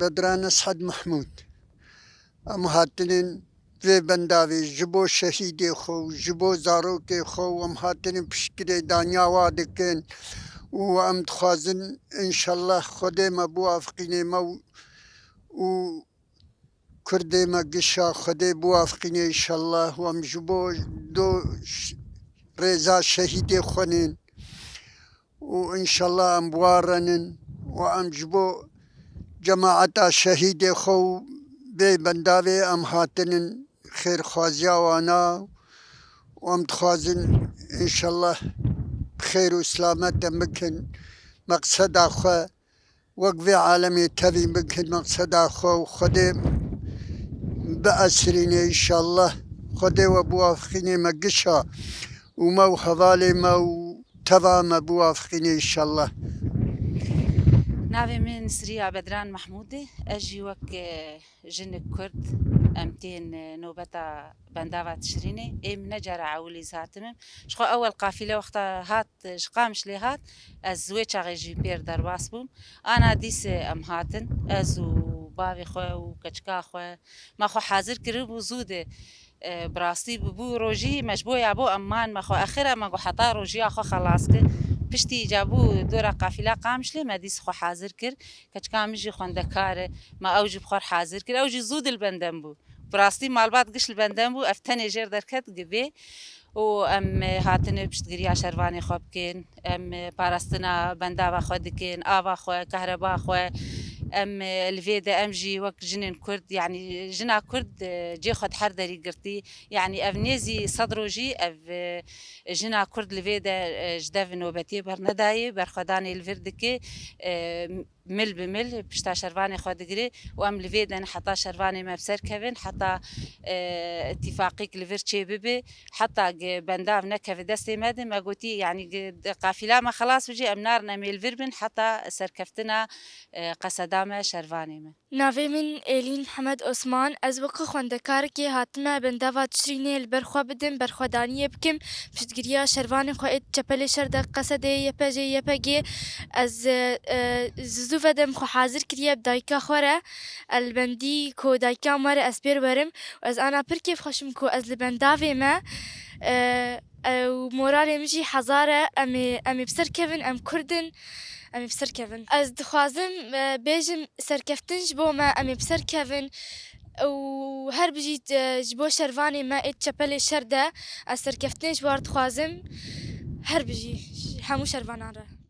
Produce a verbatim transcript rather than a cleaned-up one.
Bedran Esad Mehmûd. Em hatinên vê bendavê ji bo şehîdê xwe û ji bo zarokê xwe û em hatinên piştgirê danya wa dikin û em dixwazin înşallah Xwedê me biwafiqînê me û, û Kurdê me gişa Xwedê biwafiqîne înşallah û em ji bo do ş-, rêza şehîdê xwenên û înşallah em bi wan renin û em ji bo cemaeta şehîdê xwe û vê bendavê em hatinin xêrxwaziya wana û em dixwazin înşallah bi xêr û silamet em bikin meqseda xwe. Wek vê alemê tevî bikin meqseda xwe û Xwedê biesirîne înşallah. Xwedê we biwafiqînê me gişa û me û hevalê me û teva me biwafiqîne înşallah. Navê min Siriya Bedran Mehmûd e. Ez jî wek, e, jinik Kurd em tên, e, nobeta bendava Tişrînê. Ê min ne cara ewilî hatibim. Ji xwe ewel qafîle wexta hat, ji Qamişlê hat, ez wê çaxê jî pêr derbas bûm. Ana dîsê em hatin, ez û bavê xwe û keçika xwe, me xwe hazir kiribû zû de. E, bi rastî bû rojî me ji bo ya bo em man me xwe exir, em got heta rojiya xwe xelas kir. Piştî ca bû dora qafîla Qamişlê me dîs xwe hazir kir. Keçika min jî xwendekar e, me ew jî bi xwe hazir kir. Ew jî zû di li bendem bû. Bi rastî malbat giş li bendem bû, ev tenê jêr derket gibê. Û em, e, hatine piştgiriya şervanê xwe bikin. Em, e, parastina bendava xwe dikin, ava xwe, kehreba xwe. Em, e, li vê de em jî wek jinên Kurd, yanî jina Kurd, e, cê xwe di her derî girtî. Yanî ev nêzî sed rojî ev, e, jina Kurd li vê de, e, ji dev nobetiyê bernedayê, berxwedanê li vir dike. E, mil bi mil pişta şervanê xwe digire û em li vê de ne heta şervanê me bi ser kevin, heta, e, îtîfaqîk li vir çê bibe, heta gi bendav nekeve destê me de, me gotî, yanî gi, di qafîla me xelas bijî, em narin em ê li vir bin heta serkeftina, e, qeseda me, şervanê me. Navê min Êlîn Mihemed Osman, ez weke xwendekarekê hatime bendava Tişrînê li ber xwe bidim, berxwedaniyê bikim. Piştgiriya şervanê xwe ê çepelê şer de qesedê Y P G, Y P G. Ez, e, e, zû ve de min xwe hazir kiriye bi dayika xwe re. Elbendî ku dayika me re ez pêr werim. Ez ana pir kêfxweş im ku ez li bendavê me, e, e, û moralê min jî hezar e. Em ê, em ê bi ser kevin, em Kurd in. Em ê bi ser kevin. Ez dixwazim, e, bêjim serkeftin ji bo me, em ê bi ser kevin. Û her bijî, e, ji bo şervanê me ê çepelê şer de ez serkeftinê ji war dixwazim. Her bijî hemû şervanan re.